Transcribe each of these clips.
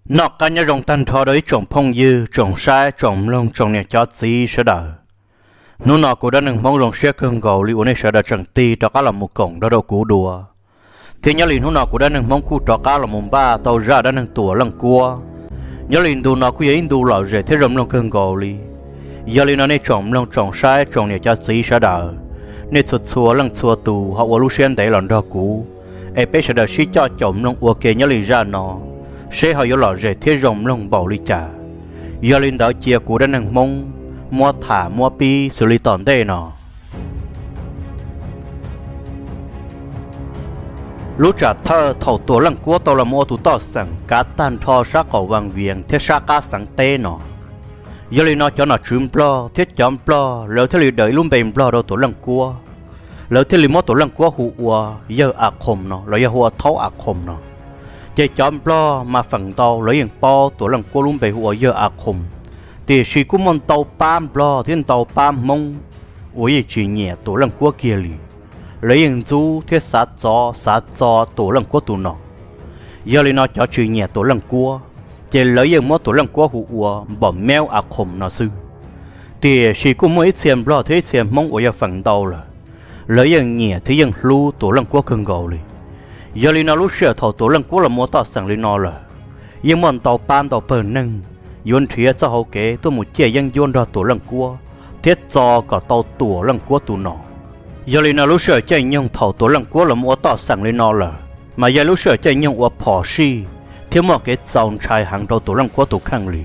Noj qab nyob zoo tag nrho rau ib tsoom phooj ywg, tsoom saib, tsoom mloog, tsoom niam cov txiv sawv daws. Hnub no kuv Dab Neeg Hmoob zoo siab kawg nkaus li uas nej sawv daws tseem tig rov qab los mus koom nrog rau kuv dua. Thiab nyob li hnub no kuv Dab Neeg Hmoob kuj rov qab los mus npaj tau zaj dab neeg Tuam Leej Kuab. Nyob li ntu no kuj yog ib ntu lom zem thiab zoo mloog kawg nkaus li. Yog li no nej tsoom mloog, tsoom saib, tsoom niam cov txiv sawv daws, nej txhua txhua leej txhua tus ho ua lub siab ntev los nrog kuv, es peb sawv daws sib coj caum mloog ua ke nyob li zaj no, seb ho yuav lom zem thiab zoo mloog npaum li cas. Yog li ntawd cia kuv Dab Neeg Hmoob muab tham muab pib xws li tom ntej no. Lub tsam thawj thaum Tuam Leej Kuab tau los mus ua tus toj xeem kav tag nrho sab qaum Vaj Vias thiab sab qab xeev teb no, yog li no cov nom tswv Nplog thiab cov Nplog lawv thiaj li daws ib lub npe Nplog rau Tuam Leej Kuab. Lawv thiaj li muab Tuam Leej Kuab hu ua Yawg A Khoom no los yog hu ua Thaub A Khoom no. Ces cov Nplog mas feem ntau lawv yeej paub Tuam Leej Kuab lub npe hu ua Yawg A Khoom, tiam sis kuj muaj ntau pab Nplog thiab ntau pab Hmoob uas yeej tsis nyiam Tuam Leej Kuab kiag li. Lawv yeej ntxub thiab xav txov xav txo Tuam Leej Kuab tus nom. Yog li no cov tsis nyiam Tuam Leej Kuab, ces lawv yeej muab Tuam Leej Kuab hu ua Npom Meub A Khoom no xwb. Tiam sis kuj muaj ib txhia Nplog thiab ib txhia Hmoob uas yog feem ntau lawm, lawv yeej nyiam thiab yeej hlub Tuam Leej Kuab kawg nkaus li. Yog li no lub sij hawm thaum Tuam Leej Kuab los mus ua toj xeem li no lawm, yeej muaj ntau pab ntau pawg neeg yuav nrhiav txoj hau kev tuaj mus ciaj yeeb ncuab nrog Tuam Leej Kuab thiab txo kom tau Tuam Leej Kuab tus nom. Yog li no lub sij hawm caij nyoog thaum Tuam Leej Kuab los mus ua toj xeem li no lawm, mas yog lub sij hawm caij nyoog uas phom sij thiab muaj kev txaus ntshai heev rau Tuam Leej Kuab tus kheej li.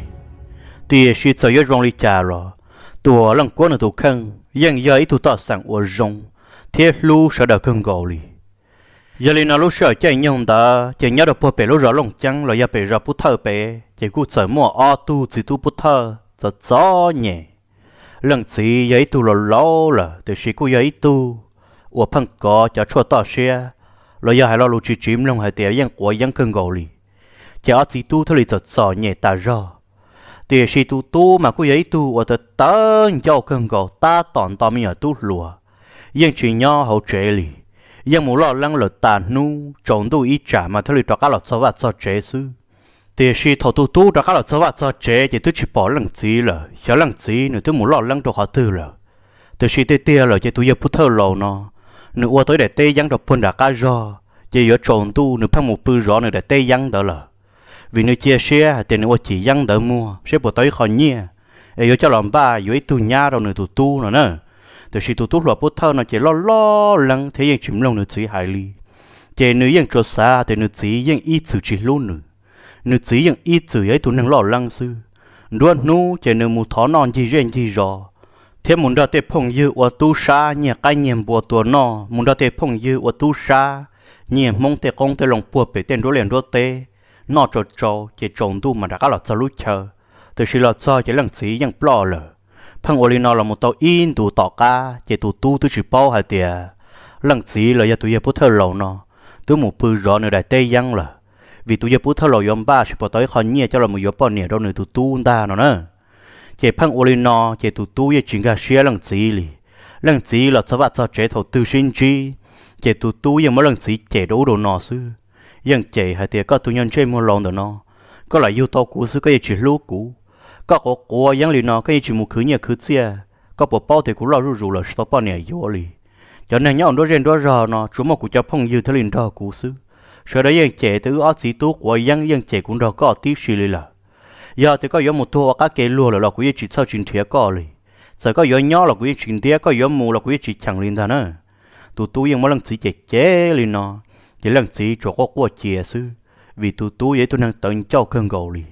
Tiam sis txawm yuav zoo li cas los, Tuam Leej Kuab nws tus kheej yeej yog ib tug toj xeem uas zoo thiab hlub sawv daws kawg nkaus li. Yog li no lub sij hawm caij nyoog ntawd ces nyob rau puag pem lub zos Looj Ceeb los yog pem zos Pub Thawj pem ces kuj txawm muaj ob tug txiv tub Pub Thawj txom txom nyem. Leej txiv yog ib tug laus laus lawm tiam sis kuj yog ib tug uas pheej kov cov tshuaj toj siab los yog hais lo lus tsis tsiv mloog hais tias yeej quav yeeb kawg nkaus li. Ces ob txiv tub thiaj li txom txom nyem tas zog. Tiam sis tus tub mas kuj yog ib tug uas tawv tawv ncauj kawg nkaus tab tom nto me nyuam tub hluas, yeej tsis nyob hauv tsev li. Yeej mus loj leeb lawm tas hnub tsaus ntuj ib tsam mas thiaj li rov qab los txog vaj txog tsev xwb. Tiam sis thaum tus tub rov qab los txog vaj txog tsev ces twb tsis pom leej txiv lawm, xyov leej txiv nws twb mus loj leeb rau qhov twg lawm. Tiam sis tiag tiag lawm ces tus yawg Pub Thawj laus no, nws ua tau ib daim teb yeeb rau puag nram qab zog, ces yuav tsaus ntuj nws pheej mus pw zov nws daim teb yeeb ntawd lawm. Vim nws cia siab hais tias nws ua cim yeeb ntawd muag seb puas tau ib qho nyiaj es yuav coj los npaj yuav ib tug nyab rau nws tus tub no na. Tiam sis tus tub hluas Pub Thawj no ces loj loj leeb thiab yeej tsis mloog nws txiv hais li. Ces nws yeej tsuas xav tias nws txiv yeej ib txwm tsis hlub nws, nws txiv yeej ib txwm yog ib tug neeg loj leeb xwb. Nruab hnub ces nws mus thov noj ncig zej ncig zos, thiab mus nrog tej phooj ywg ua tub sab nyiag qaib nyiag npua tua noj, mus nrog tej phooj ywg ua tub sab nyiag Hmoob tej qoob tej loo puag pem tej nruab liaj nruab teb, noj tsau tsau ces tsaus ntuj mas rov qab los txog lub chaw. Tiam sis los txog ces leej txiv yeej ploj lawm. Pheej ua li no los mus tau ib ntus tom qab ces tus tub twb tsis paub hais tias leej txiv los yog tus yawg Pub Thawj laus no twb mus pw zov nws daim teb yeeb lawm. Vim tus yawg Pub Thawj laus yuav npaj seb puas tau ib qho nyiaj coj los yuav poj niam rau nws tus tub ntag no na. Ces pheej ua li no ces tus tub yeej tsis nkag siab leej txiv li. Leej txiv los txog vaj txog tsev thaum twg sib ntsib, ces tus tub yeej muab leej txiv cem rau ub rau no xwb. Yeej cem hais tias koj tus nyuag ntsej muag laus ntawm no, koj lam yug tau kuv xwb koj yeej tsis hlub kuv. Koj quav quav yeeb li no koj yeej tsis mus khwv nyiaj khwv txiaj, koj puas paub tias kuv loj zuj zus lawm tsis tau poj niam yuav li. Cov neeg nyob ua nruab zej nruab zog no tsuas muaj kuv cov phooj ywg thiaj li nrog kuv xwb. Sawv daws yeej cem tias wb ob txiv tub quav yeeb, yeej cem kuv nrog koj tib si li lawm. Yog tias koj yuav mus tuag ua qab kev luag lawm los kuv yeej tsis txhawj tsis nrhiav koj li. Txawm koj yuav nyob los kuv yeej tsis ntiab, koj yuav mus los kuv yeej tsis cheem li ntag na. Tus tub yeej muab leej txiv cem cem li no, ces leej txiv tsuas quaj quaj cia xwb, vim tus tub yog ib tug neeg tawv ncauj kawg nkaus li.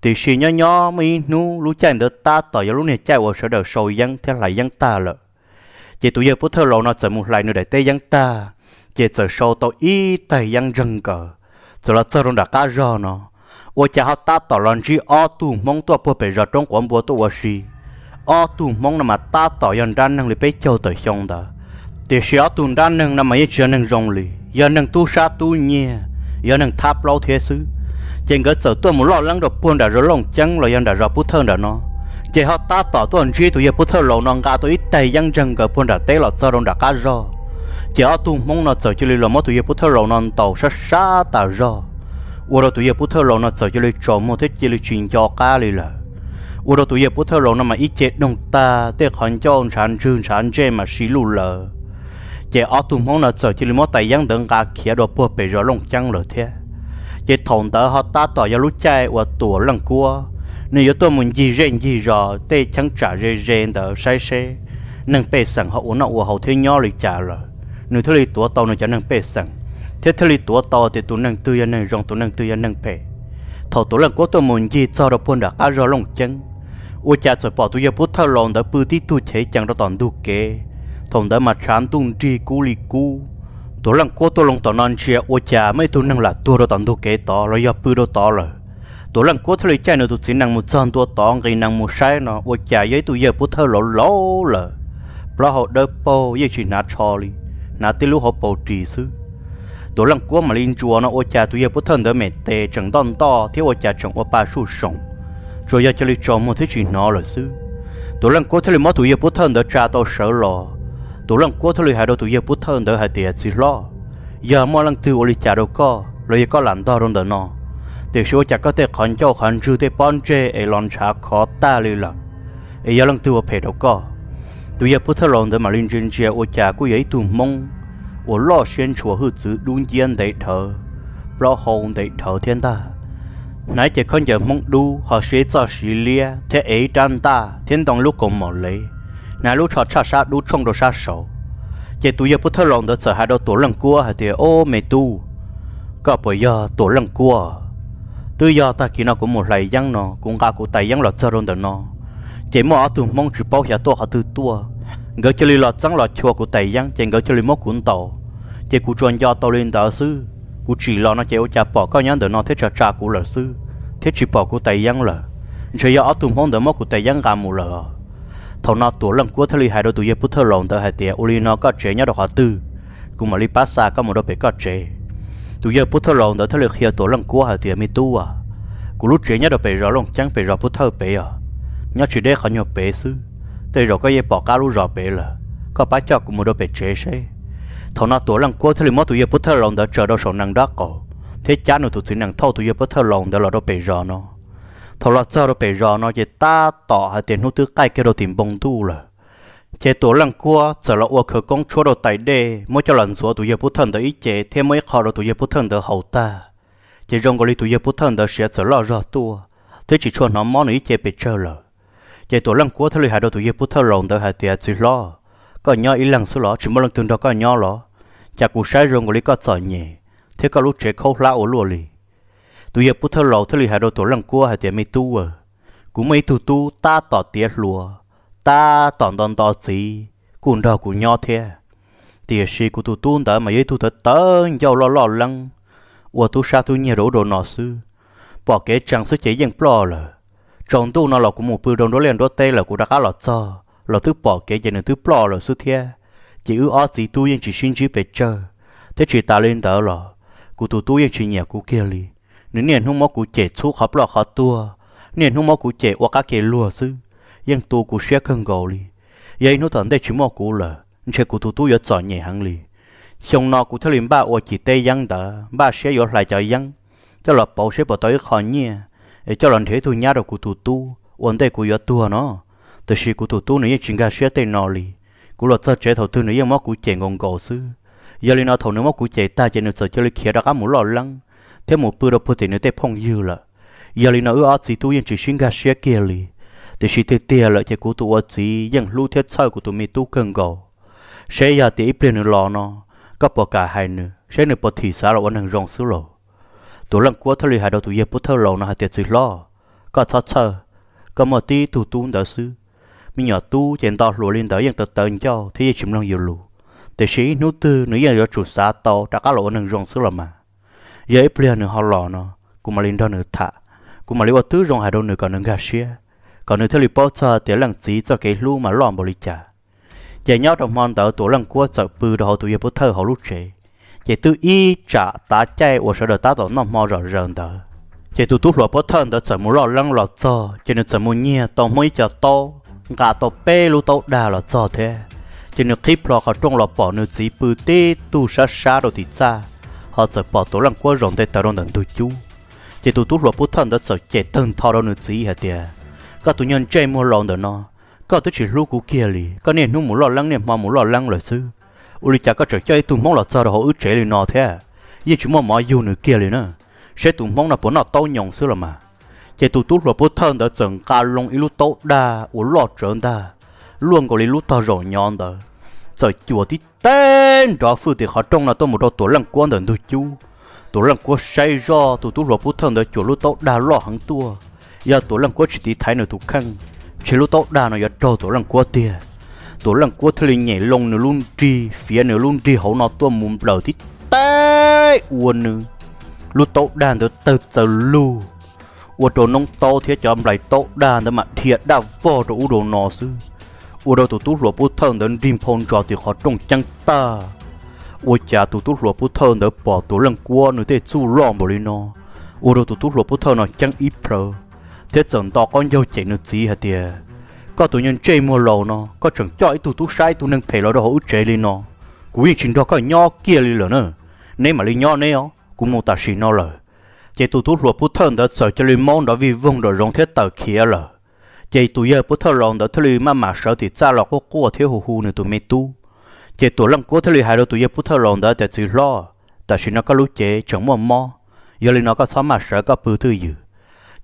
Tiam sis nyob nyob muaj ib hnub lub caij ntawd tab tom yog lub niag caij uas sawv daws sau yeeb thiab hlais yeeb tag lawm. Ces tus yawg Pub Thawj laus no txawm mus hlais nws daim teb yeeb tag, ces txawm sau tau ib taig yeeb ntseeg nkaws, txawm los txog rau nram qab zog no. Ua cas ho tab tom los ntsib ob tug Hmoob tuaj puag pem zos roob quav npua tuaj ua si. Ob tug Hmoob no mas tab tom yog nrab neeg li peb caug tawm xyoo ntawd, tiam sis ob tug nrab neeg no mas yeej tsis yog neeg zoo li, yog neeg tub sab tub nyiag, yog neeg thab plaub thiab xwb. Ces nkawd txawm tuaj mus loj leeb rau puag nram zos Looj Ceeb los yog nram zos Pub Thawj nram no, ces ho tab tom tuaj ntsib tus yawg Pub Thawj laus no nqa tau ib taig yeeb ntseeg nkaws puag nram teb los txog rau nram qab zog. Ces ob tug Hmoob no txawm cia li los muab tus yawg Pub Thawj laus no ntaus sab sab tas zog. Ua rau tus yawg pub thawj laus no txawm cia li tsaus muag thiab cia li tsis nco qab li lawm. Ua rau tus yawg pub thawj laus no mas ib ce doog tag, tej qhov ncauj ntshav ntswg ntshav ntsej mas si luj lawm. Ces ob tug hmoob no txawm cia li muab tais yeeb ntawd nqa khiav dua puag pem zos Looj Ceeb lawm thiab. Ces thaum ntawd ho tab tom yog lub caij uas Tuam Leej Kuab nws yuav tuaj mus ncig zej ncig zos tej cheeb tsam ze ze ntawd saib seb neeg pej xeem ho ua noj ua haus thiab nyob li cas lawm, nws thiaj li tuav tau nws cov neeg pej xeem, thiab thiaj li tuav tau tias tus neeg twg yog neeg zoo, tus neeg twg yog neeg phem. Thaum Tuam Leej Kuab tuaj mus ncig txog rau puag nram qab zos Looj Ceeb, ua cas txawm pom tus yawg pub thawj laus ntawd pw tib tug chev cees rau tom ntug kev. Thaum ntawd mas tshav ntuj nrig kub li kub. Tuam Leej Kuab tuaj loo tom no ntsia ua cas muaj ib tug neeg lam tuag rau tom ntug kev tod los yog pw rau tod lawm. Tuam Leej Kuab thiaj li caij nws tus txiv nees mus txog ntua tod nqis nees mus saib no ua cas yog ib tug yawg pub thawj laus laus lawm, plaub hau dawb paug yeej tsis hnav tsho li, hnav tib lub hauv paus ris xwb. Tuam Leej Kuab mam li ntsuas no ua cas tus yawg pub thawj ntawd me tes tseem ntoj ntoj thiab ua cas tseem ua pa suj soom, tsuas yog cia li tsaus muag thiab tsis hnov lawm xwb. Tuam Leej Kuab thiaj li muab tus yawg pub thawj ntawd tsa tau sawv los. Tuam Leej Kuab thiaj li hais rau tus yawg pub thawj ntawd hais tias, Txiv hlob, yog muaj leej twg ua li cas rau koj los yog koj lam ntog rau ntawm no, tiam sis ua cas koj tej qhov ncauj qhov ntswg tej pob ntseg es los ntshav khov tag li lawm, es yog leej twg ua phem rau koj? Tus yawg pub thawj laus ntawd mam li ntsia ntsia ua cas kuj yog ib tug hmoob uas loj siab ntshua hwj txwv dub nciab ntev dhawv, plaub hau ntev dhawv thiab ntag. Hnav ib ce khaub ncaws hmoob dub ho siv ib txoj siv liab thiab ev ib rab ntaj thiab ntoo lub kaus mom lev, hnav lub tsho tshaj sab dub tshooj rau sab saud. Ces tus yawg pub thawj laus ntawd txawm hais rau Tuam Leej Kuab hais tias, Ob, me tub, koj puas yog Tuam Leej Kuab? Twb yog, tag kis no kuv mus hlais yeeb no kuv nqa kuv tais yeeb los txog rau ntawm no, ces muaj ob tug hmoob tsis paub xyov tuaj qhov twg tuaj, nkawd cia li los txeeb los chua kuv tais yeeb ces nkawd cia li muab kuv ntaus, ces kuv tsuas nco tau li ntawd xwb. Kuv tsim los no ces ua cas pom koj nyob ntawm no thiab tsa tsa kuv lawm xwb, thiab tsis pom kuv tais yeeb lawm. Ntshe yog ob tug hmoob ntawd muab kuv tais yeeb nqa mus lawm. Thaum no Tuam Leej Kuab thiaj li hais rau tus yawg pub thawj laus ntawd hais tias, Ua li no koj tsev nyob rau qhov twg, kuv mam li pab xa koj mus rau pem koj tsev. Tus yawg pub thawj laus ntawd thiaj li qhia Tuam Leej Kuab hais tias, Me tub, kuv lub tsev nyob rau pem zos Looj Ceeb pem zos pub thawj pem os, nyob tsis deb qhov nyuag pem xwb, tej zaum koj yeej pom qab lub zos pem lawm, koj pab coj kuv mus rau pem tsev seb. Thaum no Tuam Leej Kuab thiaj li muab tus yawg pub thawj laus ntawd tsaws rau saum nees nraub qaum thiab cab nws tus txiv nees thauj tus yawg pub thawj laus ntawd los rau pem zos no. Thaum los txog rau pem zos no ces tab tom hais tias hnub twb qaij kiag rau tim npoo ntuj lawm. Ces Tuam Leej Kuab txawm los ua khawv koob tshuab rau tais dej muab coj los ntxuav tus yawg pub thawj ntawd ib ce thiab muab ib qho rau tus yawg pub thawj ntawd haus tag. Ces zoo nkaus li tus yawg pub thawj ntawd siav txawm loj zog tuaj thiab tsis tshua hnov mob nws ib ce pes tsawg lawm. Ces Tuam Leej Kuab thiaj li hais rau tus yawg pub thawj laus ntawd hais tias, Txiv hlob, koj nyob ib leeg xwb los tsis muaj leej twg nrog koj nyob los? Cas kuv saib zoo nkaus li koj txom nyem thiab koj lub tsev khaub hlab ua luaj li. Tus yawg pub thawj laus thiaj li hais rau Tuam Leej Kuab hais tias, Me tub, kuv muaj ib tug tub tab tom tiav hluas, tab tom nto nto txiv kuj nrog kuv nyob thiab, tiam sis kuv tus tub ntawd mas yog ib tug tawv tawv ncauj loj loj leeb, ua tub sab tub nyiag rau ub rau no xwb, pom kev tsees xwb ces yeej ploj lawm. Tsaus ntuj no los kuv mus pw rau nruab liaj nruab teb lawm kuv rov qab los txog los twb pom kev ces nws twb ploj lawm xwb thiab. Ces wb ob txiv tub yeej tsis sib ntsib pes tsawg, thiab tsis tas li ntawd los kuv tus tub yeej tsis nyiam kuv kiag li. Nws niaj hnub muab kuv cem txhub qhov ploj qhov tuag, niaj hnub muab kuv cem ua qab ke luag xwb, yeej tu kuv siab kawg nkaus li. Yog ib hnub tom ntej tsis muaj kuv lawm ntshe kuv tus tub yuav txom nyem heev li. Xyoo no kuv thiaj li npaj ua cim teb yeeb ntawd, npaj siab yuav hlais cov yeeb coj los pauv seb puas tau ib qho nyiaj es coj los nrhiav ib tug nyab rau kuv tus tub ua ntej kuv yuav tuag no. Tiam sis kuv tus tub nws yeej tsis nkag siab tej no li. Kuv los txog tsev thaum twg nws yeej muab kuv cem nkaus nkaus xwb. Yog li no thaum nws muab kuv cem tag ces nws txawm cia li khiav rov qab mus loj leeb thiab mus pw rau puag tim nws tej phooj ywg lawm. Yog li no wb ob txiv tub yeej tsis sib nkag siab kiag li. Tiam sis tiag tiag lawm ces kuv tus ua txiv yeej hlub thiab txhawj kuv tus me tub kawg nkaus, seb yog tias ib pliag nws los no, koj puas kam hais nws seb nws puas thim xav los ua neeg zoo xwb lauj. Tus leej kuab thiaj li hais rau tus yawg pub thawj laus no hais tias, Txiv hlob, koj txhob txhawj, koj muaj tib tug tub ntawd xwb. Me nyuam tub ces nto hluas li ntawd yeej tawv tawv ncauj thiab yeej tsis mloog yus lus, tiam sis ib hnub twg nws yeej yuav tsum xav tau rov qab los ua neeg zoo xwb los mas. Yog ib pliag nws ho los no, kuv mam li nrog nws tham, kuv mam li ua tib zoo hais rau nws kom nws nkag siab, kom nws thiaj li paub txog tias leej txiv txoj kev hlub mas loj npaum li cas. Ces nyob rau hmo ntawd tus leej kuab txawm pw rau hauv tus yawg pub thawj hauv lub tsev, ces twb ib tsam tav caij uas sawv daws tab tom noj hmo zom zaws ntawd, ces tus tub hluas pub thawj ntawd txawm mus loj leeb los txog, ces nws txawm mus nyiag tau hmoob ib co taub, nqa tau peb lub taub dag los txog thiab. Ces nws qhib plho qhov rooj los pom nws txiv pw tib tug sab sab rau tim txaj, ho txawm pom tus leej kuab zaum nte taws rau ntawm ntug cub. Ces tus tub hluas pub thawj ntawd txawm cem tawg ntho rau nws txiv hais tias, koj tus nyuag ntsej muag laus ntawm no, koj twb tsis hlub kuv kiag li, koj niaj hnub mus loj leeb niaj hmo mus loj leeb lawm xwb, ua li cas koj tseem coj ib tug hmoob los txog rau hauv wb tsev li no thiab? Yeej tsis muaj mov yug nws kiag li na, saib tus hmoob no puas noj taub nyoos xwb los mas. Ces tus tub hluas pub thawj ntawd txawm nqa loo ib lub taub dag uas loj tsawv ntag, luaj nkaus li lub tog zaum nyov ntawd, txawm cuam tib teg nrov fwj tim qhov rooj no tuaj mus rau Tuam Leej Kuab ntawm ntug cub. Tuam Leej Kuab saib zoj tus tub hluas pub thawj ntawd cuam lub taub dag loj heev tuaj, yog Tuam Leej Kuab tsis tiv thaiv nws tus kheej, ntshe lub taub dag no yuav raug Tuam Leej Kuab tiag. Tuam Leej Kuab thiaj li nyem loo nws lub nrig, fiav nws lub nrig hauv no tuaj mus nplawm tib teg ua nws lub taub dag ntawd tawg txaws lug, ua rau noob taub thiab cov nplais taub dag ntawd mam dhia daj vog rau ub rau no xwb, ua rau tus tub hluas pub thawj ntawd nrig nphau ntsos tim qhov rooj ceeb tag. Ua cas tus tub hluas pub thawj ntawd pom Tuam Leej Kuab nws tej txuj loj npaum li no, ua rau tus tub hluas pub thawj no ceeb ib plhaw, thiab txawm nto qaub ncaug cem nws txiv hais tias, koj tus nyuag ntsej muag laus no, koj tseem coj ib tug tub sab ib tug neeg phem los rau hauv wb tsev li no, kuv yeej tsis nrog koj nyob kiag li lawm na, neb mam li nyob neb os, kuv mus tam sim no lawm. Ces tus tub hluas pub thawj ntawd txawm cia li maub nrov vij voog nraum zoov thiab tawm khiav lawm. Ces tus yawg pub thawj laus ntawd thiaj li maj mam sawv tim txaj los quaj quaj thiab hu hu nws tus me tub. Ces Tuam Leej Kuab thiaj li hais rau tus yawg pub thawj laus ntawd tias, txiv hlob, tam sim no koj lub cev tseem muaj mob, yog li no koj txhob maj sawv, koj pw twj ywm.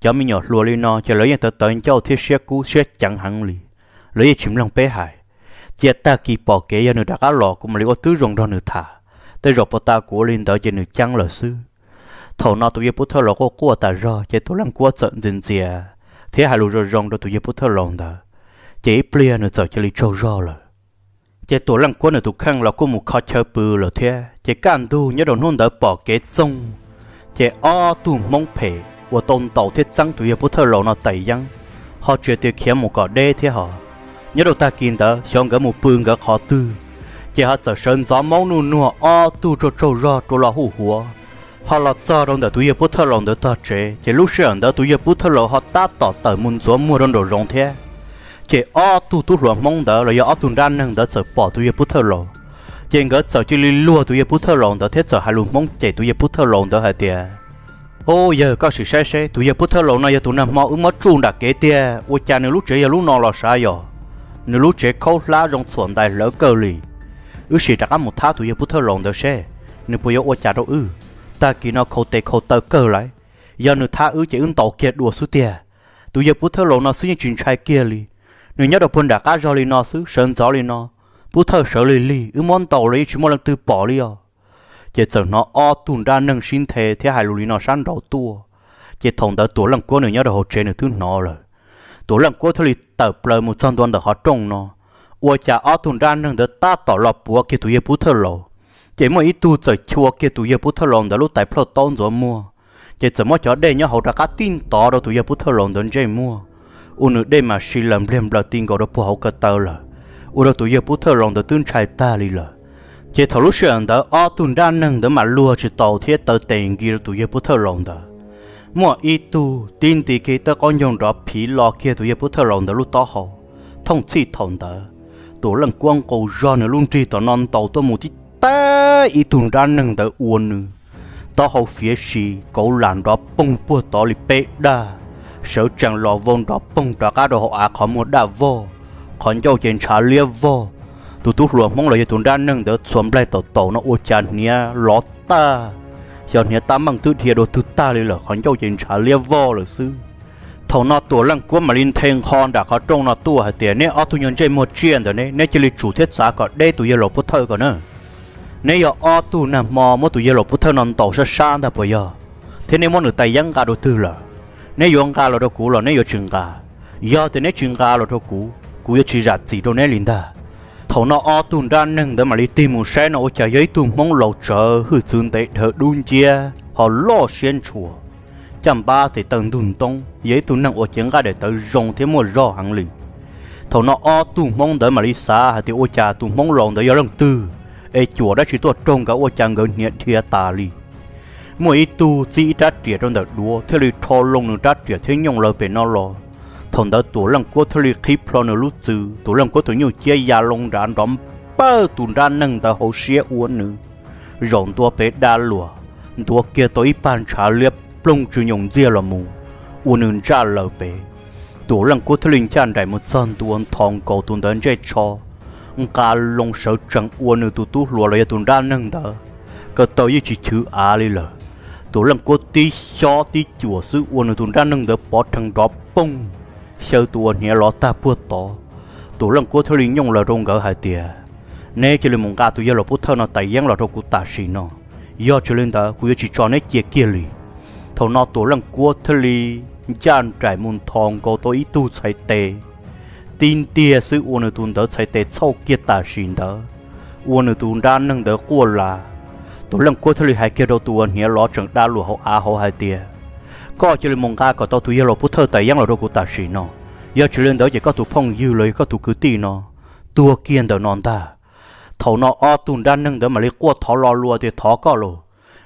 Cov me nyuam hluas li no ces lawv yeej tawv tawv ncauj thiab siab kub siab ceev heev li, lawv yeej tsis mloog peb hais. Cia tag kis pom kev yog nws rov qab los kuv mam li ua tib zoo nrog nws tham, tej zaum puas tas kuv ua li ntawd ces nws ceeb lawm xwb. Thaum no tus yawg pub thawj laus quaj quaj tas zog ces Tuam Leej Kuab txawm ntxias ntxias thiab hais lus zoo zoo rau tus yawg pub thawj laus ntawd, ces ib pliag nws txawm cia li tsaug zog lawm. Ces Tuam Leej Kuab nws tus kheej los kuj mus kho chaw pw lawm thiab. Ces kaj ntug nyob rau hnub ntawd pom kev txoog, ces ob tug hmoob phem uas tau ntaus thiab txeeb tus yawg pub thawj laus no tais yeeb, ho tsis tias khiav mus kom deb thiab hos. Nyob rau tag kis ntawd xyov nkawd mus pw nkawd qhov twg, ces ho txawm sawv ntxov maub nuj nuag ob tug tsaug tsaug zog rua los huj huav, ho los txog rau ntawm tus yawg pub thawj laus ntawd tog tsev. Ces lub sij hawm ntawd tus yawg pub thawj laus ho tab tom tawm mus ntxuav muag rau nraum zoov thiab. Ces ob tug tub hluas hmoob ntawd los yog ob tug nrab neeg ntawd txawm pom tus yawg pub thawj laus, ces nkawd txawm cia li luag tus yawg pub thawj laus ntawd thiab txawm hais lus hmoob cem tus yawg pub thawj laus ntawd hais tias, ub, yawg, koj sim saib seb, tus yawg pub thawj laus no yog tus nag hmo wb muab tsuj nram kev tiag, ua cas nws lub tsev yog lub no los sav yog? Nws lub tsev khaub hlab zoo txhuam ntais hlawv kawg li. Wb sim rov qab mus thab tus yawg pub thawj laus ntawd seb nws puas yuav ua cas rau wb. Tag kis no khau tes khau taw kawg lauj, yog nws thab wb ces wb ntaus kiag dua xwb tiag. Tus yawg pub thawj laus no xwb yeej tsis ntshai kiag li. Nws nyob rau puag nram qab zog li no xwb, sawv ntxov li no, pub thawj sawv lig lig, wb muab ntaus los yeej tsis muaj leej twg pom li os. Ces txawm hnov ob tug nrab neeg sib nthe thiab hais lus li no sab nraud tuaj. Ces thaum ntawd Tuam Leej Kuab nws nyob rau hauv tsev nws twb hnov lawm. Tuam Leej Kuab thiaj li tawm plaws mus txog ntua ntawm qhov rooj no, ua cas ob tug nrab neeg ntawd tab tom los puav kiag tus yawg pub thawj laus. Ces muaj ib tug txawm chua kiag tus yawg pub thawj laus ntawd lub tais plhaub taub ntxuav muag, ces txawm muab cov dej nyob hauv rov qab tib ntov rau tus yawg pub thawj laus ntawd ntsej muag, ua nws dej mas si lawm npliag nplaws ti nkaus rau puag hauv ko taw lawm, ua rau tus yawg pub thawj laus ntawd twb ntshai tag li lawm. Ces thaum lub sij hawm ntawd ob tug nrab neeg ntawd mam luag tsis tau thiab taw tes nkis rau tus yawg pub thawj laus ntawd. Muaj ib tug tib nti kiag tawb qaub ncaug nrov phiv lo kiag tus yawg pub thawj laus ntawd lub taub hau. Thooj txhij thaum ntawd, Tuam Leej Kuab nqus zog nws lub nrig tom no ntaus tuaj mus tib teg ib tug nrab neeg ntawd ua nws taub hau fiav si, kauv lam nrov poog puag tod li peb daj, sawv tsees los vau nrov poog rov qab rau hauv av qhov muag daj vog, qhov ncauj ces ntshav liab vog. Tus tub hluas Hmoob los yog tus nrab neeg ntawd txhuam nplaig taum taum no ua cas hniav lov tag, xyov hniav tab meeg twb dhia dua twg tag li lawm, qhov ncauj ces ntshav liab vog lawm xwb. Thaum no Tuam Leej Kuab mam li nthe nqho nram qhov rooj no tuaj hais tias, neb ob tug nyuag ntsej muag tsiaj ntawd ne, neb cia li tsum thiab txav kom deb tus yawg laus pub thawj ko na. Neb yog ob tug nag hmo muab tus yawg laus pub thawj no ntaus sab sab ntag puas yog? Thiab neb muab nws tais yeeb nqa rau twg lawm? Neb yuav nqa los rau kuv los neb yuav tsis nqa? Yog tias neb tsis nqa los rau kuv, kuv yuav tsis zam txim rau neb li ntag. Thaum no ob tug nrab neeg ntawd mam li tig mus saib no ua cas yog ib tug Hmoob laus tsawv hwj txwv ntev dhawv dub nciab ho loj siab ntshua, caj npab tes taw ntug ntoob, yog ib tug neeg uas cev nqaij daim tawv zoo thiab muaj zog heev li. Thaum no ob tug Hmoob ntawd mam li xav hais tias ua cas tus Hmoob laus ntawd yog leej twg es cuam dab tsi tuaj raug nkawd ua cas nkawd hniav dhia tas li. Muaj ib tug txib ib rab riam rau ntawm duav thiaj li rho loo nws rab riam thiab nyooj lawv pem no los. Thaum ntawd Tuam Leej Kuab thiaj li qhib plho nws lub txwv, Tuam Leej Kuab tus nyuj ciab ya loo nrad nrov npawj tus nrab neeg ntawd hauv siab ua nws zaum ntua pem dab luas, ntuav kiag tau ib pag ntshav liab plooj tsw nyoos ntxiag los mus, ua nws ntsaj laws pem. Tuam Leej Kuab thiaj li ncaj nraim mus txog ntua nthos nkaus tus ntawd ntsej tsho, nqa loo sawv tsees ua nws tus tub hluas los yog tus nrab neeg ntawd, ko taw yeej tsis chwv av li lawm. Tuam Leej Kuab tib xyob tib cuam xwb ua nws tus nrab neeg ntawd pov rhees nrov poog, xyaw tus uas hniav lov tag puag tod. Tuam Leej Kuab thiaj li nyooj lawm rau nkawd hais tias, neb cia li mus nqa tus yawg laus pub thawj no tais yeeb los rau kuv tam sim no, yog tsis li ntawd kuv yuav tsis tso neb cia kiag li. Thaum no Tuam Leej Kuab thiaj li ncaj nraim mus nthos nkaus tau ib tug txhais tes, tib ntiag xwb ua nws tus ntawd txhais tes txhauj kiag tam sim ntawd, ua nws tus nrab neeg ntawd quaj las. Tuam Leej Kuab thiaj li hais kiag rau tus uas hniav lov tseem da luam hauv av hauv hais tias, koj cia li mus nqa kom tau tus yawg laus pub thawj tais yeeb los rau kuv tam sim no, yog tsis li ntawd ces koj tus phooj ywg los yog koj tus kwv tij no tuag kiag ntawm no ntag. Thaum no ob tug nrab neeg ntawd mam li quaj thov lo lus tias, thov koj los,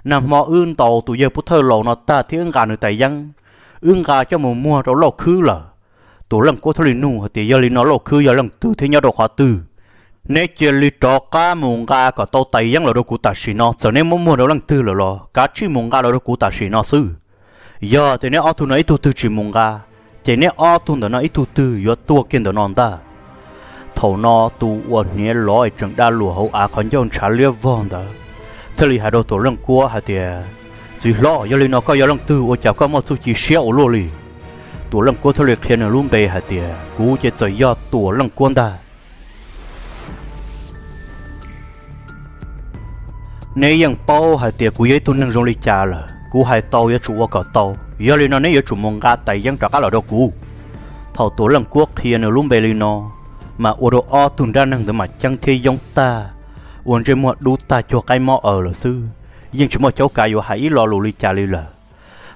nag hmo wb ntaus tus yawg pub thawj laus no tag thiab wb nqa nws tais yeeb, wb nqa coj mus muag rau Lauj Khwb lawm. Tuam Leej Kuab thiaj li nug hais tias, yog li no Lauj Khwb yog leej twg thiab nyob rau qhov twg? Neb cia li rov qab mus nqa kom tau tais yeeb los rau kuv tam sim no, txawm neb muab muag rau leej twg lawm los kav tsij mus nqa los rau kuv tam sim no xwb. Yog tias neb ob tug no ib tug twg tsis mus nqa, ces neb ob tug ntawm no ib tug twg yuav tuag kiag ntawm no ntag. Thaum no tus uas hniav lov tseem da luam hauv av qhov ncauj ntshav liab vog ntawd thiaj li hais rau Tuam Leej Kuab hais tias, txiv hlob, yog li no koj yog leej twg ua cas koj muaj txuj ci siab ua luaj li? Tuam Leej Kuab thiaj li qhia nws lub npe hais tias, kuv ces txawm yog Tuam Leej Kuab ntag. Neb yeej paub hais tias kuv yog ib tug neeg zoo li cas lawm, kuv hais tau yuav tsum ua kom tau. Yog li no neb yuav tsum mus nqa tais yeeb rov qab los rau kuv. Thaum Tuam Leej Kuab qhia nws lub npe li no, mas ua rau ob tug nrab neeg ntawd mas ceeb thiab yoob tag, ua ntsej muag dub tag cuag qaib mob aws lawm xwb, yeej tsis muaj caub kav yuav hais ib lo lus li cas li lawm.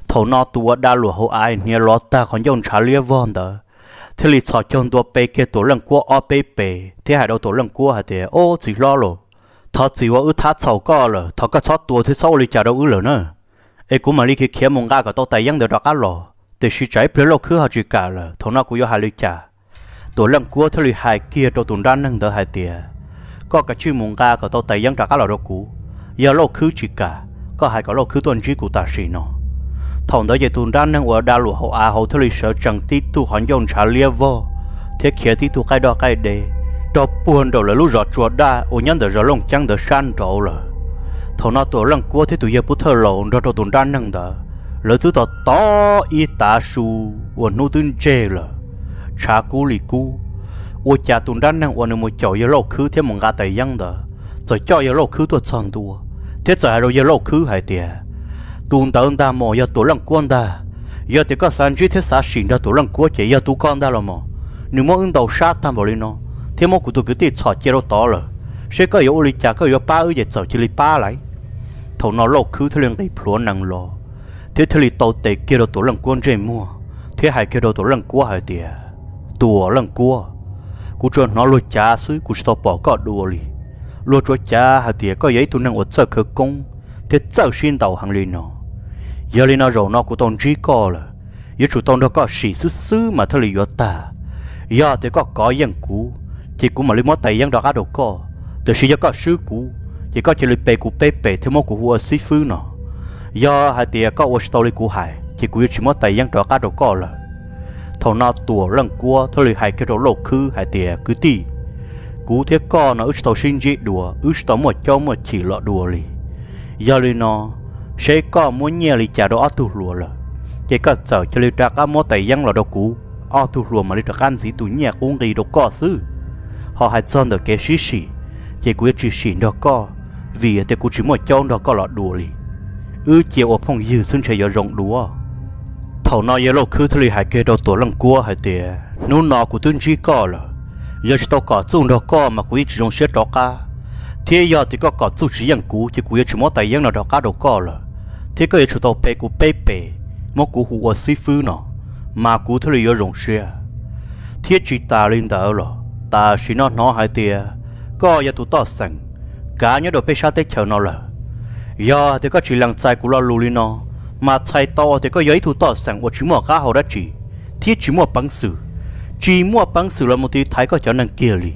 Thaum no tus uas da luam hauv av hniav lov tag qhov ncauj ntshav liab vog ntawd thiaj li txhos caug ntua pe kiag Tuam Leej Kuab ob peb pes thiab hais rau Tuam Leej Kuab hais tias, ob, txiv hlob los, thov txim uas wb thab txhaum koj lawm, thov koj txhob tua thiab txhob ua li cas rau wb lawm na, es kuv mam li khiav khiav mus nqa kom tau tais yeeb ntawd rov qab los, tiam sis tsam ib pliag Lauj Khwb ho tsis kam lawm, thaum no kuv yuav hais li cas? Tuam Leej Kuab thiaj li hais kiag rau tus nrab neeg ntawd hais tias, koj kav tsij mus nqa kom tau tais yeeb rov qab los rau kuv, yog Lauj Khwb tsis kam, koj hais kom Lauj Khwb tuaj ntsib kuv tam sim no. Thaum ntawd ces tus nrab neeg uas da luam hauv av hauv thiaj li sawv tsees tib tug qhov ncauj ntshav liab vog thiab khiav tib tug qaij doj qaij de rau puag nraum lawv lub zos Tsua Daj uas nyob ntawm zos Looj Ceeb ntawd sab nraud lawm. Thaum no Tuam Leej Kuab thiab tus yawg pub thawj laus nrog rau tus nrab neeg ntawd, lawv twb tos tos ib tav su uas hnub twb ntseg lawm, tshav kub li kub. Ua cas tus nrab neeg uas nws mus caum yawg Lauj Khwb thiab mus nqa tais yeeb ntawd txawm coj yawg Lauj Khwb tuaj txog ntua, thiab txawm hais rau yawg Lauj Khwb hais tias, tus ntawd ntag mos yog Tuam Leej Kuab ntag. Yog tias koj xav ntsib thiab xav sim nrog Tuam Leej Kuab ces yog tus koj ntag los mos. Nws muab wb ntaus sab tag npaum li no, thiab muab kuv tus kwv tij txhom cia rau tod lawm. Seb koj yuav ua li cas, koj yuav pab wb ces txawm cia li pab lauj. Thaum no Lauj Khwb thiaj li nqis plhuav nees los, thiab thiaj li tau tes kiag rau Tuam Leej Kuab ntsej muag, thiab hais kiag rau Tuam Leej Kuab hais tias, Tuam Leej Kuab, kuv tsuas hnov luag cav xwb, kuv tsis tau pom koj dua li. Luag tsuas cav hais tias koj yog ib tug neeg uas txawj khawv koob thiab txawj sib ntaus heev li no. Yog li no zaum no kuv tau ntsib koj lawm, yuav tsum tau nrog koj sim xwb xwb mas thiaj li yuav tag. Yog tias koj kov yeej kuv, ces kuv mam li muab tais yeeb rov qab rau koj. Tiam sis yog koj swb kuv, ces koj cia li pe kuv peb pes thiab muab kuv hu ua xib fwb no. Yog hais tias koj ua tsis tau li kuv hais, ces kuv yuav tsis muab tais yeeb rov qab rau koj lawm. Thaum no Tuam Leej Kuab thiaj li hais kiag rau Lauj Khwb hais tias, kwv tij, kuv thiab koj no wb tsis tau sib ntsib dua, wb tsis tau muaj caub muaj chim los dua li. Yog li no, seb koj muab nyiaj li cas rau ob tug hluas lawm, ces koj txawm cia li rov qab muab tais yeeb los rau kuv, ob tug hluas mam li rov qab ntxiv tus nyiaj qub nqi rau koj xwb. Ho hais txog ntawm kev sib sim, ces kuv yuav tsis sim nrog koj, vim tias kuv tsis muaj caub nrog koj los dua li. Wb cia ua phooj ywg xwb ntshe yuav zoo dua. Thaum no yawg Lauj Khwb thiaj li hais kiag rau Tuam Leej Kuab hais tias, hnub no kuv twb ntsib koj lawm, yog tsis tau kom txuj nrog koj mas kuv yeej tsis zoo siab rov qab. Thiab yog tias koj kom txuj tsis yeej kuv, ces kuv yuav tsis muab tais yeeb no rov qab rau koj lawm, thiab koj yuav tsum tau pe kuv peb pes, muab kuv hu ua xib fwb no, mas kuv thiaj li yuav zoo siab. Thiab tsis tas li ntawd los tam sim no hnov hais tias koj yog tus toj xeem kav nyob rau peb sab teb chaws no lawm. Yog tias koj tsis lees txais kuv lo lus li no, mas txhais tau tias koj yog ib tug toj xeem uas tsis muaj qab hau dab tsi, thiab tsis muaj peev xwm, tsis muaj peev xwm los mus tiv thaiv koj cov neeg kiag li.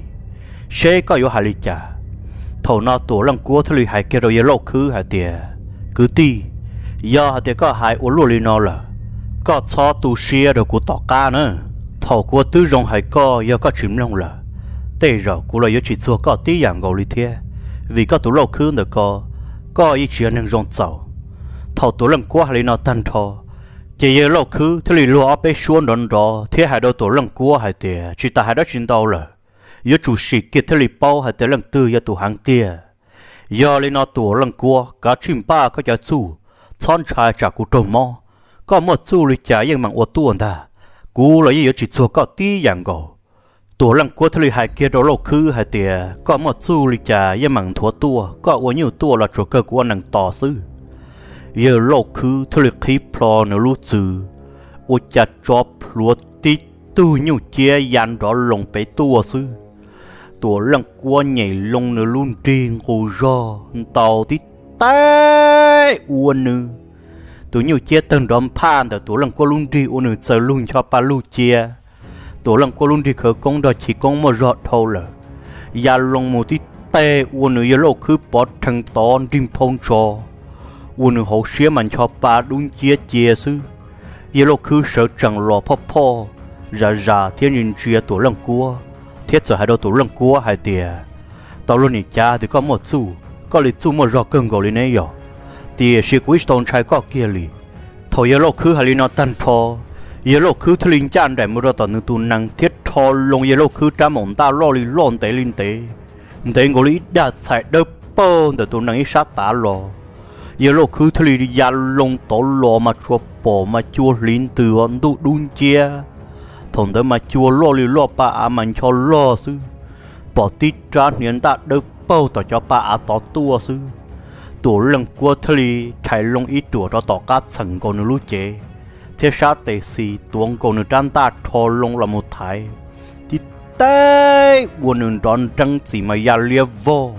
Seb koj yuav hais li cas? Thaum no Tuam Leej Kuab thiaj li hais kiag rau yawg Lauj Khwb hais tias, kwv tij, Yog hais tias koj hais ua luaj li no lawm, koj txhob tu siab rau kuv tom qab na. Thaum kuv twb zoo hais koj, yog koj tsis mloog lawm, tej zaum kuv los yuav tsis txuag koj tib yam nkaus li thiab, vim koj tus Lauj Khwb ntawm ko, koj yeej tsis yog neeg zoo txaus. Thaum Tuam Leej Kuab hais li no tag nrho, ces yawg Lauj Khwb thiaj li luag ob peb suab nrov nrov thiab hais rau Tuam Leej Kuab hais tias tsis tas hais dab tsi ntau lawm, yuav tsum sim kiag thiaj li paub hais tias leej twg yog tus heev tiag. Yog li no Tuam Leej Kuab, kav tsij npaj koj cov txuj, txhob ntshai tsam kuv raug mob. Koj muaj txuj li cas yeej meem ua tuaj ntag, kuv los yeej yuav tsis txuag koj tib yam nkaus. Tuam Leej Kuab thiaj li hais kiag rau Lauj Khwb hais tias koj muaj txuj li cas yeej meem nthuav tuaj, koj ua nyuj tuaj los tsuas kawg kuv ua nees tos xwb. Yawg Lauj Khwb thiaj li qhib plho nws lub txwv, ua cas tso plhuav tib tug nyuj ciab ya nrov loo pem tuaj xwb. Tuam Leej Kuab nyem loo nws lub nrig nqus zog ntaus tib teg ua nws, tus nyuj ciab tawg nrov nphaj ntawm Tuam Leej Kuab lub nrig ua nws txawm lug ncho pa lug cia. Tuam Leej Kuab lub nrig khawv koob nrog chiv koob muaj zog dhau lawm, ya loo mus tib teg ua nws yawg Lauj Khwb pov rhees tod nrig nphau ntso, ua nws hauv siab mas ncho pa dub nciab cia xwb. Yawg Lauj Khwb sawv tsees los phoj phoj zam zam thiab ntsia ntsia Tuam Leej Kuab, thiab txawm hais rau Tuam Leej Kuab hais tias, tau luag niam cav tias koj muaj txuj, koj li txuj muaj zog kawg nkaus li ne yog, tiam sis kuv ib tsis tau ntshai koj kiag li. Thaum yawg Lauj Khwb hais li no tag nrho, yawg Lauj Khwb thiaj li ncaj nraim mus rau tom nws tus nees thiab rho loo yawg Lauj Khwb rab maum ntaj loj li loj ntev li ntev, ntev nkaus li ib dag txhais dawb paug ntawm tus nees ib sab tav los. Yawg Lauj Khwb thiaj li ya loo tod los mas tsuas pom mas cua hliv ntws ntuj dub nciab. Thaum ntawd mas cua loj li loj pa av mas ncho loj xwb, pom tib rab hniav ntaj dawb paug tom cov pa av tod tuaj xwb. Tuam Leej Kuab thiaj li rhais loo ib ruam rov tom qab txheem nkaus nws lub cev, thiab sab tes xis tuav nkaus nws rab ntaj rho loo los mus thaiv, tib teg ua nws nrov nreeb txim mas ya liab vog,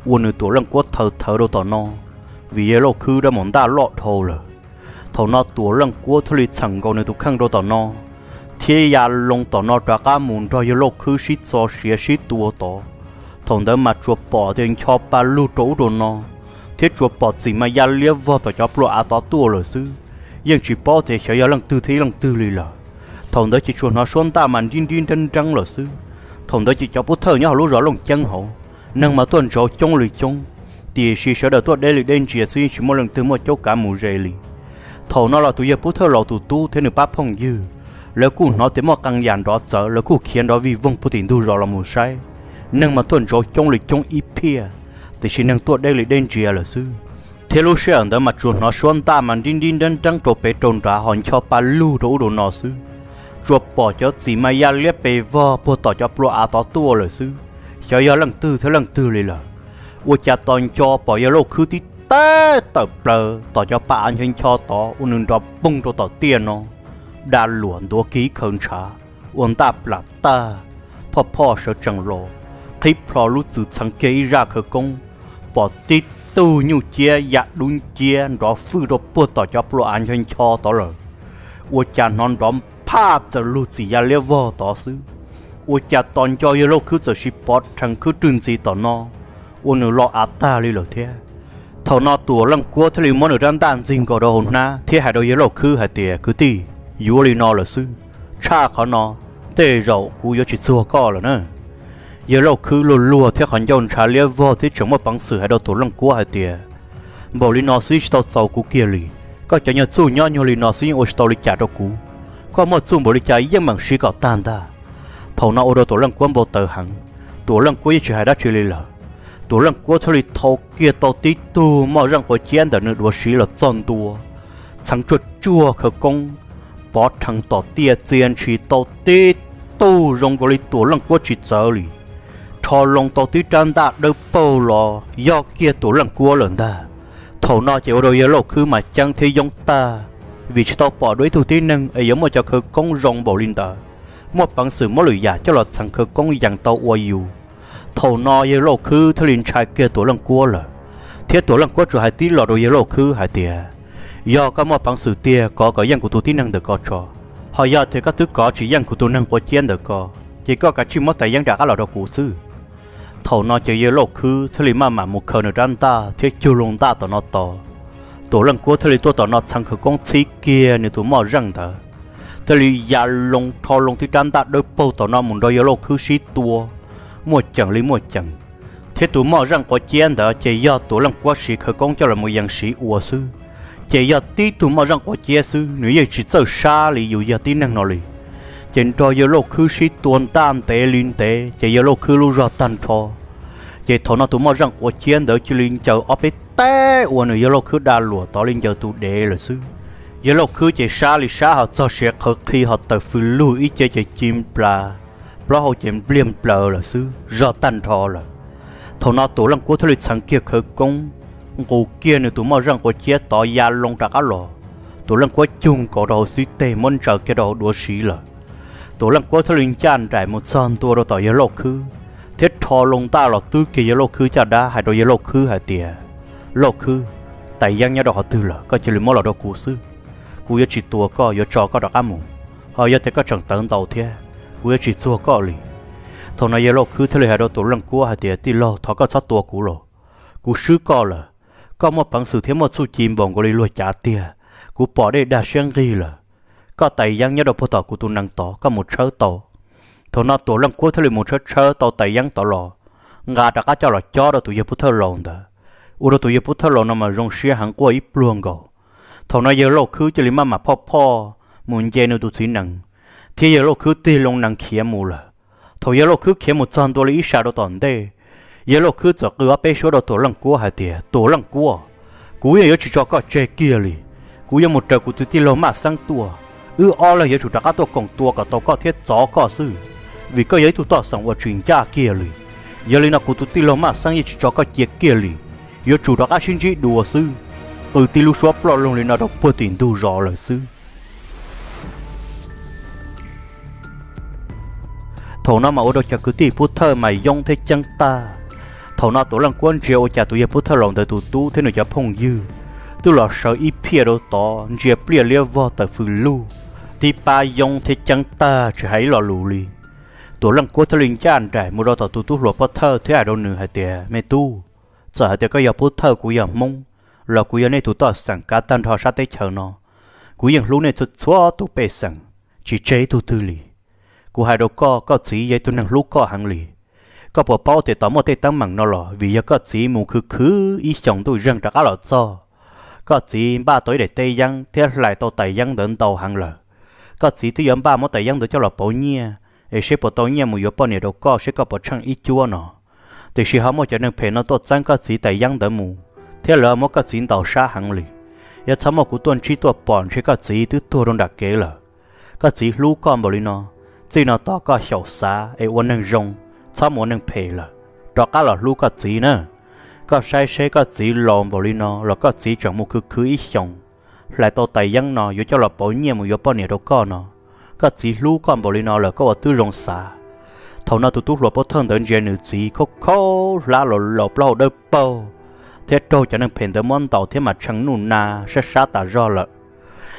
ua nws Tuam Leej Kuab thawv thawv rau tom no, vim yawg Lauj Khwb rab maum ntaj loj dhau lawm. Thaum no Tuam Leej Kuab thiaj li txheem nkaus nws tus kheej rau tom no, thiab ya loo tom no rov qab mus nrog yawg Lauj Khwb sib txo siav sib tua tod. Thaum ntawd mas tsuas pom tias ncho pa lug rau ub rau no, thiab tsuas pom txim mas ya liab vog tom cov plua av tod tuaj lawm xwb, yeej tsis paub tias xyov yog leej twg thiab leej twg li lawm. Thaum ntawd ces tsuas hnov suab ntaj mas nrib nrib nreeb nreeb lawm xwb. Thaum ntawd ces cov pub thawj nyob hauv lub zos Looj Ceeb hauv, neeg mas tuaj ntsauv coob li coob, tiam sis sawv daws tuaj deb li deb ntsia xwb yeej tsis muaj leej twg muaj caub kav mus ze li. Thaum no los tus yawg pub thawj laus tus tub thiab nws pab phooj ywg, lawv kuj hnov tias muaj qee yam nrov txawv, lawv kuj khiav nrov vij voog puag tim ntug zos los mus saib. Neeg mas tuaj ntsauv coob li coob ib phiaj, tiam sis neeg tuaj deb li deb ntsia lawm xwb. Thiab lub sij hawm ntawd mas tsuas hnov suab ntaj mas nrib nrib nreeb nreeb rau pem rau nrad ho ncho pa lug rau ub rau no xwb. Tsuas pom cov txim mas ya liab pes vog puag tom cov plua av tod tuaj lawm xwb, xyov yog leej twg thiab leej twg li lawm. Ua cas tos nco pom yawg Lauj Khwb tib teg tawm plaws tom cov pa av ncho ncho tod ua nws nrov poog rau tom tiaj no, da luam ntuav kiv khaws ntshav, ua ntaj plam tag, phoj phoj sawv tsees los, qhib plho lub txwv txheev kiag ib zaj khawv koob, pom tib tug nyuj ciab ya dub nciab nrov fwj rau puag tom cov plua av ncho ncho tod lawm. Ua cas hnov nrov nphaj txawm lug txim ya liab vog tod xwb. Ua cas tos nco yawg Lauj Khwb txawm sis pov rhees khwb rwg ntxiv tom no, ua nws lo av tag li lawm thiab. Thaum no Tuam Leej Kuab thiaj li muab nws rab ntaj ntxig nkaus rau hauv hnab thiab hais rau yawg Lauj Khwb hais tias, kwv tij, yuav li no lawm xwb, tshaj qhov no tej zaum kuv yuav tsis txuag koj lawm na. Yawg Lauj Khwb luag luag thiab qhov ncauj ntshav liab vog thiab tseem muaj peev xwm hais rau Tuam Leej Kuab hais tias, npaum li no xwb tsis tau txaus kuv kiag li. Koj cov nyuag txuj nyob nyuag li no xwb yeej ua tsis tau li cas rau kuv. Koj muaj txuj npaum li cas yeej meem siv kom tag ntag. Thaum no ua rau Tuam Leej Kuab npau taws heev, Tuam Leej Kuab yeej tsis hais dab tsi li lawm. Tuam Leej Kuab thiaj li thau kiag tau tib tug moj zeej quav ciab ntawm nws duav siv los txog ntua, txheev tsuag tsuag khawv koob, pov rhees tom tiaj txia ntshis tau tib tug zoo nkaus li Tuam Leej Kuab tsis txawv li, rho loo tau tib rab ntaj dawb paug los yog kiag Tuam Leej Kuab lawm ntag. Thaum no ces ua rau yawg Lauj Khwb mas ceeb thiab yoob tag, vim tsis tau pom dua ib tug tib neeg es yuav muaj cov khawv koob zoo npaum li ntawd, muaj peev xwm muab lwm yam coj los txheev khawv koob yees tau ua yus. Thaum no yawg Lauj Khwb thiaj li ntshai kiag Tuam Leej Kuab lawm, thiab Tuam Leej Kuab tsuas hais tib lo rau yawg Lauj Khwb hais tias, yog koj muaj peev xwm tiag kov kom yeej kuv tus tib neeg ntawm ko tso, ho yog tias koj twb kov tsis yeej kuv tus neeg quav ciab ntawm ko, ces koj kav tsij muab tais yeeb rov qab los rau kuv xwb. Thaum no ces yawg Lauj Khwb thiaj li maj mam mus khaws nws rab ntaj thiab cug loo ntaj tom no tos. Tuam Leej Kuab thiaj li tuaj tom no txheev khawv koob txhib kiag nws tus moj zeej ntawd, thiaj li ya loo rho loo tib rab ntaj dawb paug tom no mus nrog yawg Lauj Khwb sib tua, muaj ceem li muaj ceem. Thiab tus moj zeej quav ciab ntawd ces yog Tuam Leej Kuab siv khawv koob coj los mus yees siv ua xwb, ces yog tib tug moj zeej quav ciab xwb, nws yeej tsis txawj sab li yus yog tib neeg no li. Ces nrog yawg Lauj Khwb sib tua ntaj ntev li ntev ces yawg Lauj Khwb lub zog tag nrho. Ces thaum no tus moj zeej quav ciab ntawd cia li ncaws ob peb teg ua nws yawg Lauj Khwb da luam tod li ncaws tus dev lawm xwb. Yawg Lauj Khwb ces sab li sab ho txog siav qhawv qhi ho tawm fws lug ib ce ces ci nplas, plaub hau ces npliag nplaws lawm xwb, zog tag nrho lawm. Thaum no Tuam Leej Kuab thiaj li txheev kiag khawv koob, nqus kiag nws tus moj zeej quav ciab tod ya loo rov qab los. Tuam Leej Kuab cug nkaus rau hauv xib teg muab ntsaws kiag rau hauv duav siv lawm. Tuam Leej Kuab thiaj li ncaj nraim mus txog ntua rau tom yawg Lauj Khwb, thiab rho loo ntaj los twb kiag yawg Lauj Khwb caj dab hais rau yawg Lauj Khwb hais tias, Lauj Khwb, tais yeeb nyob rau qhov twg lawm, koj cia li muab los rau kuv xwb. Kuv yuav tsis tua koj, yuav tso koj rov qab mus. Ho yog tias koj tseem tawv ntau thiab, kuv yuav tsis txuag koj li. Thaum no yawg Lauj Khwb thiaj li hais rau Tuam Leej Kuab hais tias, tij laug, thov koj txhob tua kuv los, kuv swb koj lawm. Koj muaj peev xwm thiab muaj txuj ci npaum nkaus li luag cav tiag, kuv pom dej dag siab nqig lawm. Koj tais yeeb nyob rau puag tom kuv tus nees tod, koj mus tshawb tau. Thaum no Tuam Leej Kuab thiaj li mus tshawb tshawb tau tais yeeb tod los, nqa rov qab coj los cob rau tus yawg Pub Thawj Laus ntawd, ua rau tus yawg Pub Thawj Laus no mas zoo siab heev, quaj ib pluag nkaus. Thaum no yawg Lauj Khwb cia li maj mam phoj phoj mus nce nws tus txiv nees, thiab yawg Lauj Khwb tig loo nees khiav mus lawm. Thaum yawg Lauj Khwb khiav mus txog ntua li ib sab rau tom ntej, yawg Lauj Khwb txawm qw ob peb suab rau Tuam Leej Kuab hais tias, Tuam Leej Kuab, kuv yeej yuav tsis tso koj tseg kiag li. Kuv yuav mus raws kuv tus tij laug Maj Xeeb tuaj, wb ob leeg yuav tsum rov qab tuaj koom tua kom tau koj thiab txov koj xwb, vim koj yog ib tug toj xeem uas tsis ncaj kiag li. Yog li no kuv tus tij laug Maj Xeeb yeej tsis tso koj cia kiag li, yuav tsum rov qab sib ntsib dua xwb. Qw tib lub suab ploj loog li no rau puag tim ntug zos lawm xwb. Thaum no mas ua rau cov kwv tij Pub Thawj mas yoob thiab ceeb tag. Thaum no Tuam Leej Kuab ntsia ua cas tus yawg Pub Thawj Laus ntawd tus tub thiab nws cov phooj ywg twb los sawv ib phiaj rau tod ntsia pliaj liab vog tawm fws lug, tib pab yoob thiab ceeb tag tsis hais ib lo lus li. Tuam Leej Kuab thiaj li ncaj nraim mus rau tom tus tub hluas Pub Thawj thiab hais rau nws hais tias, me tub, txawm hais tias koj yog Pub Thawj kuv yog Hmoob, los kuv yog nej tus toj xeem kav tag nrho sab teb chaws no. Kuv yeej hlub nej txhua txhua tus pej xeem, tsis tseg ib tug twg li. Kuv hais rau koj, koj txiv yog ib tug neeg hlub koj heev li. Koj puas paub tias tod muaj tej teeb meem no los vim yog koj txiv mus khwv khwv ib xyoos ntuj zeeg rov qab los txog, koj txiv npaj tau ib daim teb yeeb thiab hlais tau tais yeeb ntawd ntau heev lawm. Koj txiv twb yuav npaj muab tais yeeb ntawd coj los pauv nyiaj, es seb puas tau nyiaj mus yuav poj niam rau koj seb koj puas tsheej ib cuab no. Tiam sis ho muaj cov neeg phem no tuaj txeeb koj txiv tais yeeb ntawd mus, thiab lawv muab koj txiv ntaus sab heev li. Yog txhob muaj kuv tuaj ntsib tuaj pom ntshe koj txiv twb tuag rau nram kev lawm. Koj txiv hlub koj npaum li no, txij no tos koj xyaum xav es ua neeg zoo, txhob mus ua neeg phem lawm, rov qab los hlub koj txiv na. Koj saib seb koj txiv laus npaum li no los koj txiv tseem mus khwv khwv ib xyoos, hlais tau tais yeeb no yuav coj los pauv nyiaj mus yuav poj niam rau koj no. Koj txiv hlub koj npaum li no lawm koj ua twb zoo xav. Thaum no tus tub hluas Pub Thawj ntawd ntsia nws txiv khaub khaub hlab laus laus plaub hau dawb paug, thiab raug cov neeg phem ntawd muab ntaus thiab mas tshee nuj na sab sab tas zog lawm.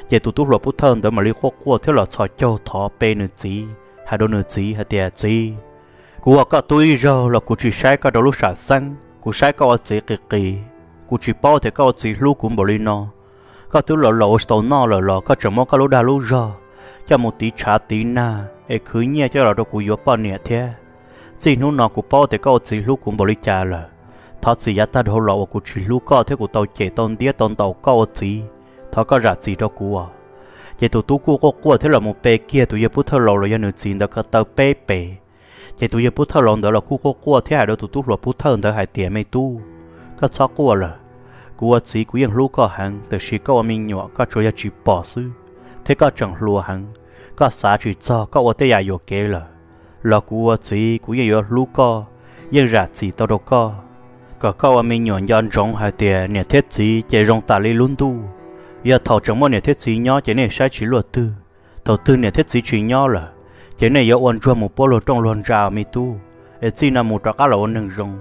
Ces tus tub hluas Pub Thawj ntawd mam li quaj quaj thiab los txhos caug thov pe nws txiv, hais rau nws txiv hais tias, txiv, kuv ua koj tub ib zaug los kuv tsis saib koj rau lub sam xeeb, kuv saib koj ua txiv qis qis. Kuv tsis paub tias koj ua txiv hlub kuv npaum li no. Koj twb laus laus ua tsis tau noj lawm los koj tseem muab koj lub dag lub zog coj mus tiv tshav tiv nag es khwv nyiaj coj los rau kuv yuav poj niam thiab. Txij hnub no kuv paub tias koj ua txiv hlub kuv npaum li cas lawm. Thov txim yav tag dhau los uas kuv tsis hlub koj thiab kuv tau cem tau ntiab tau ntaus koj ua txiv, thov koj zam txim rau kuv os. Ces tus tub kuj quaj quaj thiab los mus pe kiag tus yawg Pub Thawj laus los yog nws txiv ntawd ko taw peb pes. Ces tus yawg Pub Thawj laus ntawd los kuj quaj quaj thiab hais rau tus tub hluas Pub Thawj ntawd hais tias, me tub, koj txhob quaj lawm. Kuv ua txiv kuv yeej hlub koj heev, tiam sis koj ua me nyuam koj tsuas yog tsis pom xwb, thiab koj tseem hluas heev. Koj xav tsis txog, koj ua tej yam yuam kev lawm, los kuv ua txiv kuv yeej yuav hlub koj, yeej zam txim tau rau koj, kom koj ua me nyuam nco ntsoov hais tias niam thiab txiv ces zoo tas li lub ntuj. Yog thaum tseem muaj niam thiab txiv nyob ces nej saib tsis luaj twg. Thaum twg niam thiab txiv tsis nyob lawm, ces nej yuav ua ntsuag mus puab luag rooj luag ntsa, me tub. Es txij no mus rov qab los ua neeg zoo,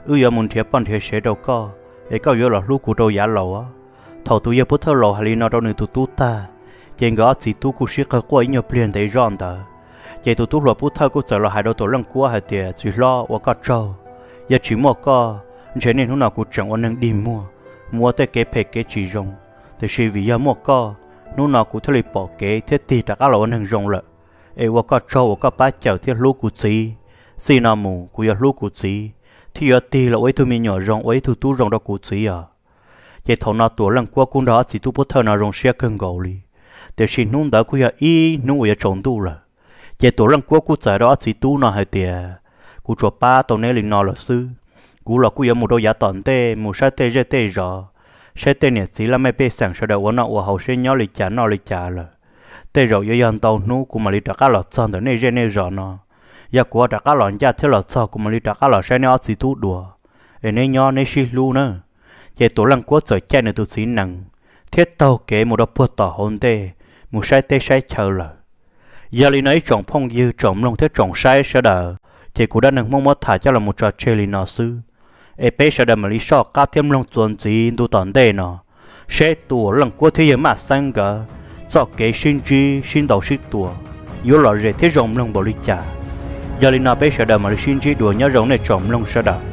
wb yuav mus nrhiav poj nrhiav sev rau koj, es koj yuav los hlub kuv rau yav laus. Thaum tus yawg Pub Thawj laus hais li no rau nws tus tub tag, ces nkawd ob txiv tub kuj sib qawg quaj ib nyuag pliag ntev zoj ntawd. Ces tus tub hluas Pub Thawj kuj txawm los hais rau Tuam Leej Kuab hais tias, txiv hlob, ua koj tsaug, yog tsis muaj koj, ntshe niaj hnub no kuv tseem ua neeg dig muag, mus ua tej kev phem kev tsis zoo, tiam sis vim yog muaj koj, hnub no kuv thiaj li pom kev thiab tig rov qab los ua neeg zoo lawm. Es ua koj tsaug uas koj pab cawm thiab hlub kuv txiv. Txij no mus kuv yuav hlub kuv txiv thiab yuav tig los ua ib tug me nyuam zoo, ua ib tug tub zoo rau kuv txiv os. Ces thaum no Tuam Leej Kuab kuj nrog ob txiv tub pov thawj no zoo siab kawg nkaus li. Tiam sis hnub ntawd kuj yog ib hnub uas yuav tsaus ntuj lawm. Ces Tuam Leej Kuab kuj txais rau ob txiv tub no hais tias, kuv tsuas pab tau neb li no lawm xwb. Kuv los kuj yuav mus rau yav tom ntej mus saib tej zej tej zos, saib tej niam txiv laj mej pej xeem sawv daws ua noj ua haus seb nyob li cas noj li cas lawm. Tej zaum yuav yog ntau hnub kuv mam li rov qab los txog ntawm nej zej nej zos no. Yog kuv ho rov qab los ncaj thiab los txog kuv mam li rov qab los saib neb ob txiv tub dua. Es neb nyob neb sib hlub na. Ces Tuam Leej Kuab txawm caij nws tus txiv nees thiab taug kev mus rau puag tom hauv ntej, mus saib teb saib chaw lawm. Yog li no ib tsoom phooj ywg tsoom mloog thiab tsoom saib sawv daws, ces kuv dab neeg Hmoob muab tham coj los mus tso tseg li no xwb. Es peb sawv daws mam li soj qab thiab mloog txuas ntxiv ntu tom ntej no, seb Tuam Leej Kuab thiab yawg Maj Xeeb nkawd txoj kev sib ntsib sib ntaus sib tua yuav lom zem thiab zoo mloog npaum li cas. Yog li no peb sawv daws mam li sib ntsib dua, nyob zoo nej tsoom mloog sawv daws.